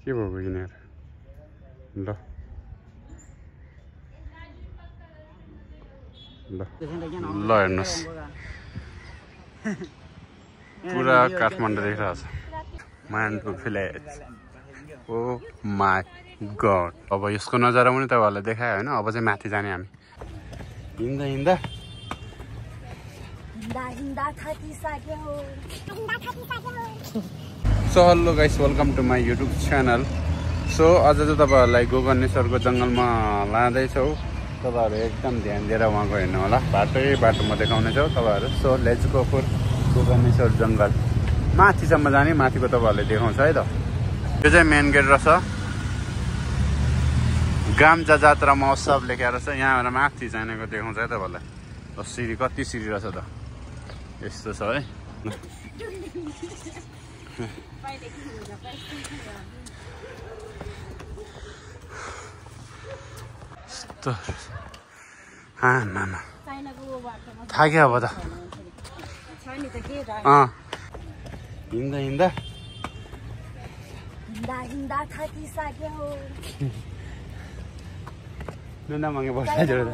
के भएको यिनीहरू ल ल ल हेर्नुहोस् पुरा काठमाडौँ देखिरहेको छ Mandu village oh my God अब यसको नजारा पनि तपाईँहरूलाई देखायो होइन अब चाहिँ माथि जाने हामी हिँड्दा हिँड्दा so hello guys welcome to my YouTube channel so आज चाहिँ तपाईँहरूलाई गोकर्णेश्वरको जङ्गलमा लाँदैछौँ तपाईँहरू एकदम ध्यान दिएर उहाँको हेर्नु होला बाटोमा देखाउनेछौँ तपाईँहरू so let's go for Gokarneshwar जङ्गल माथिसम्म जाने माथिको तपाईँहरूले देखाउँछ है त यो चाहिँ मेन गेट रहेछ गाम्जा जात्रा महोत्सव लेखेर छ यहाँबाट माथि जानेको देखाउँछ है तपाईँहरूलाई सिँढी कति सिँढी रहेछ त यस्तो छ है मामा थाक्यो अब त हिँड्दा हिँड्दा नुना मागे बस्दा जोड्दा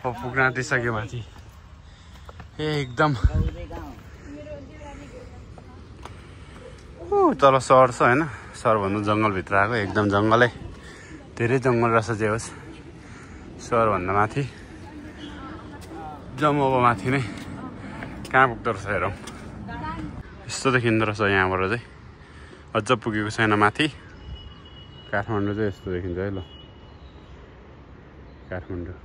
पुग्न आँटिसक्यो माथि एकदम तल सहर छ होइन सहरभन्दा जङ्गलभित्र आएको एकदम जङ्गलै धेरै जङ्गल रहेछ जे होस् सहरभन्दा माथि जम्मू अब माथि नै कहाँ पुग्दो रहेछ हेरौँ यस्तो देखिँदो रहेछ यहाँबाट चाहिँ अझ पुगेको छैन माथि काठमाडौँ चाहिँ यस्तो देखिन्छ है ल काठमाडौँ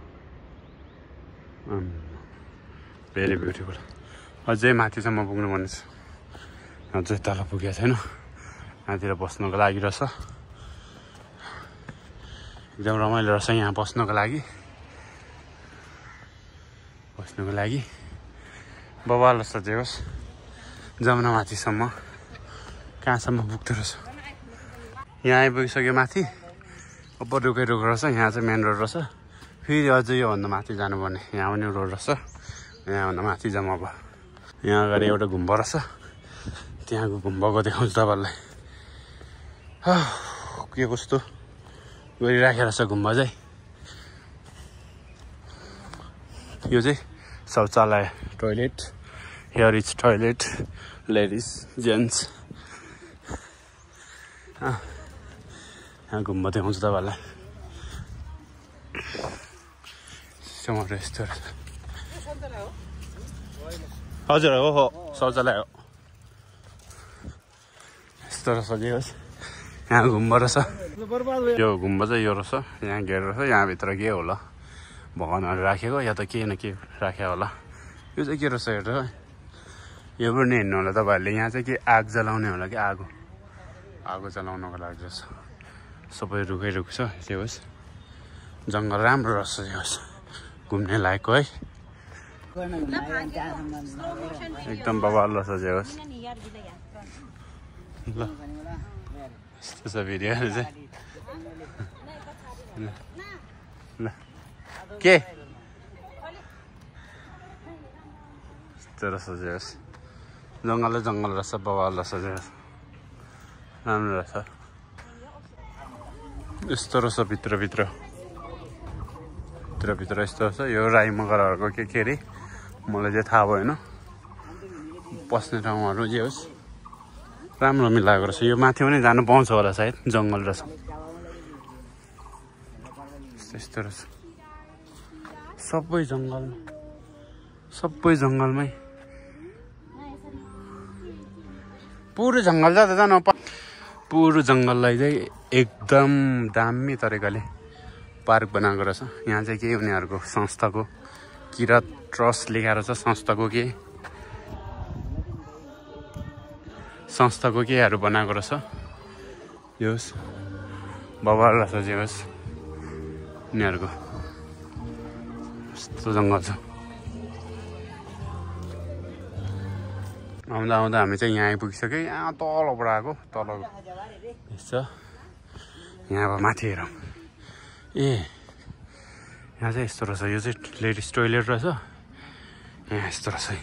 भेरी ब्युटिफुल अझै माथिसम्म पुग्नु पर्ने छ अझै तल पुगेको छैन माथितिर बस्नुको लागि रहेछ एकदम रमाइलो रहेछ यहाँ बस्नुको लागि बवाल रहेछ जे होस् जमुना माथिसम्म कहाँसम्म पुग्दो रहेछ यहाँ आइपुगिसक्यो माथि अब रुख रहेछ यहाँ चाहिँ मेन रोड रहेछ फेरि अझै योभन्दा माथि जानुपर्ने यहाँ पनि रोड रहेछ यहाँभन्दा माथि जाउँ अब यहाँ अगाडि एउटा गुम्बा रहेछ त्यहाँको गुम्बाको देखाउँछु तपाईँलाई के कस्तो गरिराखेको रहेछ गुम्बा चाहिँ यो चाहिँ शौचालय toilet here is toilet ladies gents यहाँ गुम्बा देखाउँछु तपाईँहरूलाई समर यस्तो रहेछ हजुर हो शौचालय हो यस्तो रहेछ जे होस् यहाँ गुम्बा रहेछ यो गुम्बा चाहिँ यो रहेछ यहाँ गेट रहेछ यहाँभित्र के होला भगवान्हरू राखेको या त के न के राखेको होला यो चाहिँ के रहेछ हेर्नु यो पनि हेर्नु होला तपाईँहरूले यहाँ चाहिँ के आग जलाउने होला कि आगो जलाउनको लागि रहेछ सबै रुखै रुख छ जे होस् जङ्गल राम्रो रहेछ जे होस् घुम्ने लायकको है एकदम बवाल रहेछ जे होस् ल यस्तो छ भिडियोहरू चाहिँ ल के यस्तो रहेछ जे होस् जङ्गल रहेछ बवाल रहेछ जे होस् राम्रो रहेछ यस्तो रहेछ भित्रभित्र यस्तो रहेछ यो राई मगरहरूको के अरे मलाई चाहिँ थाहा भएन बस्ने ठाउँहरू जे होस् राम्रो मिलाएको रहेछ यो माथि पनि जानु पाउँछ होला सायद जङ्गल रहेछ यस्तो रहेछ सबै जङ्गलमै पुरो जङ्गल जाँदा पुरो जङ्गललाई चाहिँ एकदम दामी तरिकाले पार्क बनाएको रहेछ यहाँ चाहिँ के उनीहरूको संस्थाको किरात ट्रस्ट लेखेर छ संस्थाको केहरू बनाएको रहेछ यो होस् बवाल रहेछ जे होस् उनीहरूको यस्तो जङ्गल छ आउँदा हामी चाहिँ यहाँ आइपुगिसक्यो यहाँ तलबाट आएको तल यसो यहाँ अब माथि हेरौँ यहाँ चाहिँ यस्तो रहेछ यो चाहिँ लेडिज टोइलेट रहेछ यहाँ यस्तो रहेछ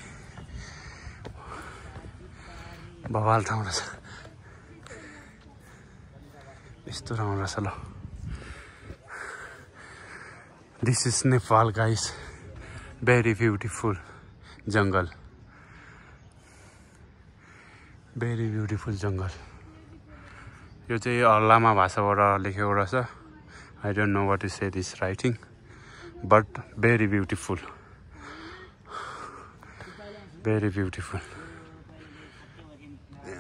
बवाल ठाउँ रहेछ यस्तो ठाउँ रहेछ ल this is Nepal guys very beautiful jungle very beautiful jungle यो चाहिँ लामा भाषाबाट लेखेको रहेछ I don't know what is say this writing but very beautiful very beautiful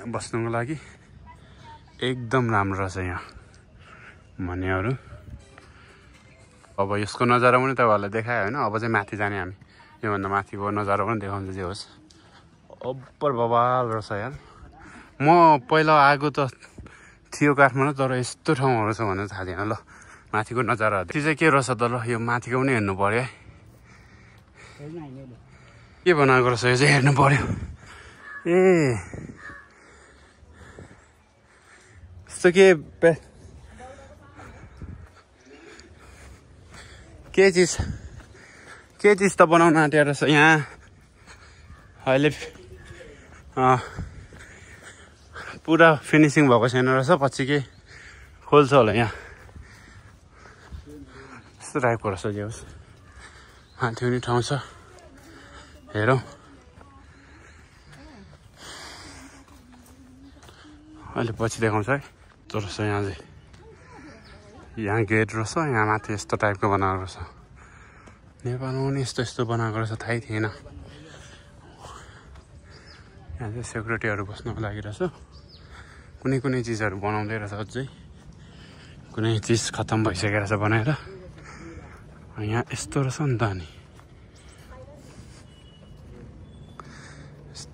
बस्नुको लागि एकदम राम्रो रहेछ यहाँ भन्नेहरू अब यसको नजारा पनि तपाईँहरूलाई देखायो होइन अब चाहिँ माथि जाने हामी योभन्दा माथिको नजारा पनि देखाउँछ जे होस् अब्बर बवाल रहेछ यार म पहिला आएको त थियो काठमाडौँ तर यस्तो ठाउँहरू छ भनेर थाहा थिएन ल माथिको नजारा त्यो चाहिँ के रहेछ त ल यो माथिको पनि हेर्नु पर्यो है के बनाएको रहेछ यो चाहिँ हेर्नु पर्यो ए यस्तो के चिज त बनाउन आँटेको रहेछ यहाँ अहिले पुरा फिनिसिङ भएको छैन रहेछ पछि के खोल्छ होला यहाँ यस्तो टाइपको रहेछ जे होस् माथि पनि ठाउँ छ हेरौँ अहिले पछि देखाउँछ है यस्तो रहेछ यहाँ चाहिँ यहाँ गेट रहेछ यहाँ माथि यस्तो टाइपको बनाएको रहेछ नेपालमा पनि यस्तो बनाएको रहेछ थाहै थिएन यहाँ चाहिँ सेक्युरिटीहरू बस्नको लागि रहेछ कुनै चिजहरू बनाउँदै रहेछ अझै कुनै चिज खत्तम भइसकेको रहेछ बनाएर यहाँ यस्तो रहेछ नि त अनि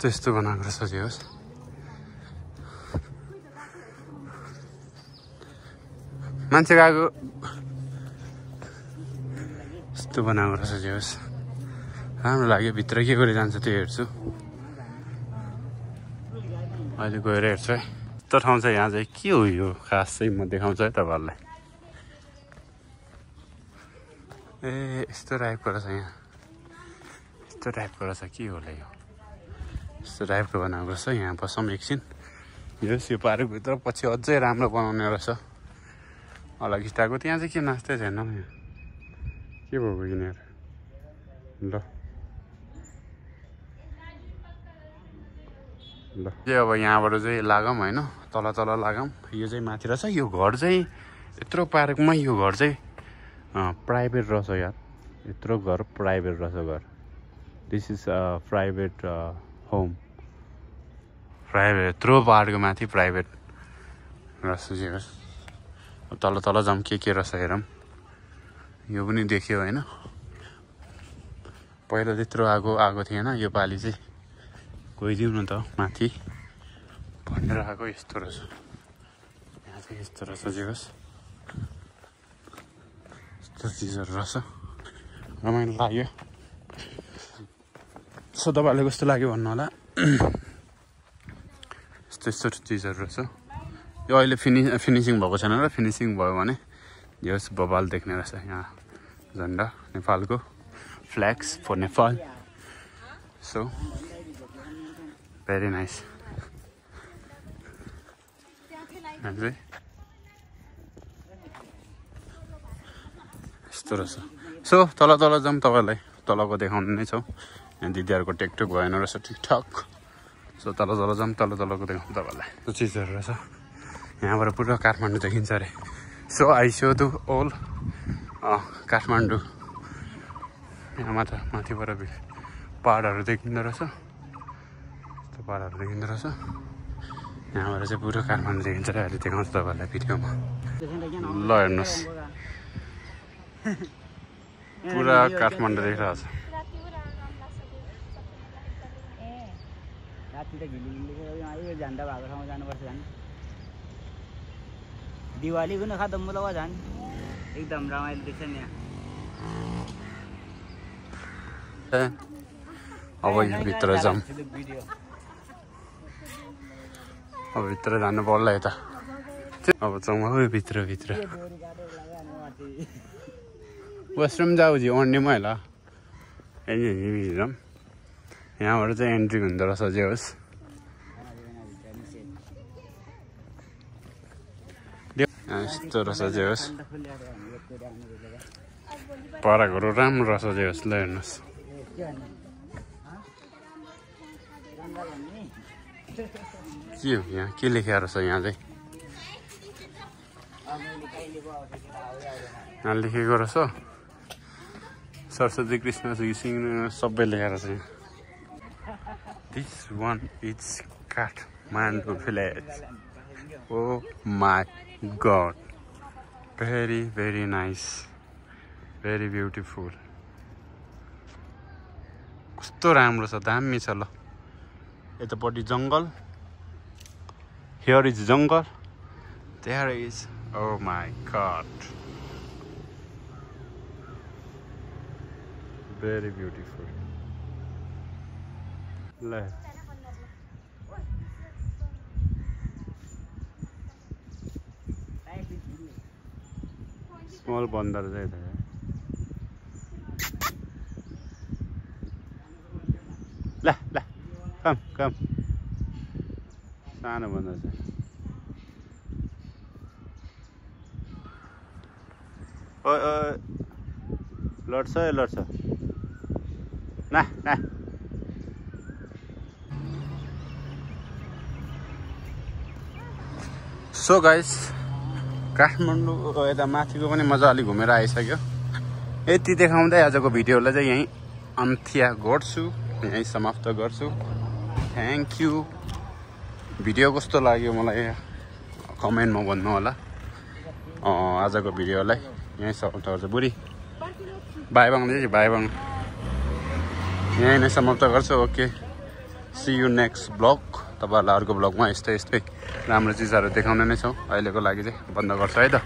यस्तो बनाएको रहेछ जे होस् मान्छेको आएको यस्तो बनाएको रहेछ जे होस् राम्रो लाग्यो भित्र के गरी जान्छ त्यो हेर्छु अहिले गएर हेर्छु है यस्तो ठाउँ चाहिँ यहाँ चाहिँ के हो यो खास चाहिँ म देखाउँछु है तपाईँहरूलाई ए यस्तो टाइपको रहेछ यहाँ यस्तो टाइपको रहेछ के होला यो यस्तो टाइपको बनाएको रहेछ यहाँ बसौँ एकछिन यस यो पार्कभित्र पछि अझै राम्रो बनाउने रहेछ अलग स्टाको त्यहाँ चाहिँ के नाच्दै छैन यहाँ के भएको यिनीहरू ल अब यहाँबाट चाहिँ लागौँ होइन तल लागौँ यो चाहिँ माथि रहेछ यो घर चाहिँ यत्रो पार्कमा यो घर चाहिँ प्राइभेट रहेछ यार यत्रो घर प्राइभेट रहेछ घर this is private home private यत्रो पाहाडको माथि प्राइभेट रहेछ जे होस् तल जाउँ के रहेछ हेरौँ यो पनि देखियो होइन पहिला त्यत्रो आएको थिएन यो पालि चाहिँ गइदिउँ न त माथि भनेर आएको यस्तो रहेछ यहाँ चाहिँ यस्तो रहेछ जे होस् यस्तो चिजहरू रहेछ रमाइलो लाग्यो सो तपाईँहरूले कस्तो लाग्यो भन्नु होला यस्तो चिजहरू रहेछ यो अहिले फिनिसिङ भएको छैन र फिनिसिङ भयो भने यस बवाल देख्ने रहेछ यहाँ झन्डा नेपालको flags for Nepal so very nice यस्तो रहेछ सो तल जाउँ तपाईँहरूलाई तलको देखाउने नै छौँ यहाँ दिदीहरूको टेकटुक भएन रहेछ ठिकठाक सो तल जाउँ तलको देखाउँ तपाईँहरूलाई त्यो चिजहरू रहेछ यहाँबाट पुरा काठमाडौँ देखिन्छ अरे सो आई सो दु ओल काठमाडौँ यहाँ माथिबाट पहाडहरू देखिँदो रहेछ यस्तो पहाडहरू देखिँदो रहेछ यहाँबाट चाहिँ पुरो काठमाडौँ देखिन्छ र अहिले देखाउँछु तपाईँहरूलाई भिडियोमा ल हेर्नुहोस् पुरा काठमाडौँ देखिरहेको छ दिवाली पनि खतम बोलावा झन् एकदम रमाइलो देख्छ नि अब यहाँ भित्र जाउँ अब भित्र जानु पर्ला यता अब जाउँ अब भित्र वासरूम जाऊ जी ओर्नेमै होला यहाँबाट चाहिँ एन्ट्री हुँदो रहेछ जे होस् यस्तो रहेछ जे होस् पराकहरू राम्रो रहेछ जे होस् ल हेर्नुहोस् के हो यहाँ के लेखेको रहेछ यहाँ चाहिँ यहाँ लेखेको रहेछ सरस्वती कृष्ण सिंह सबै लेखेर चाहिँ this one is Kathmandu village oh my god very very nice very beautiful कस्तो राम्रो छ दामी छ ल यतापट्टि जङ्गल here is jungle there is oh my god very beautiful ले स्मॉल बंदर चाहिँ ला ला कम कम सानो बन्दर चाहिँ ओए ओए लड्छ लड्छ ना ना सो गाइस काठमाडौँ यता माथिको पनि मजाले घुमेर आइसक्यो यति देखाउँदै आजको भिडियोलाई चाहिँ यहीँ अन्त्य गर्छु यहीँ समाप्त गर्छु थ्याङ्क यू भिडियो कस्तो लाग्यो मलाई कमेन्टमा भन्नु होला आजको भिडियोलाई यहीँ समाप्त गर्छु बुढी बाई बाङ बाई बाङ यहीँ नै समाप्त गर्छु okay see you next vlog तपाईँहरूलाई अर्को ब्लगमा यस्तै यस्तै राम्रो चिजहरू देखाउने नै छौँ अहिलेको लागि चाहिँ बन्द गर्छु है त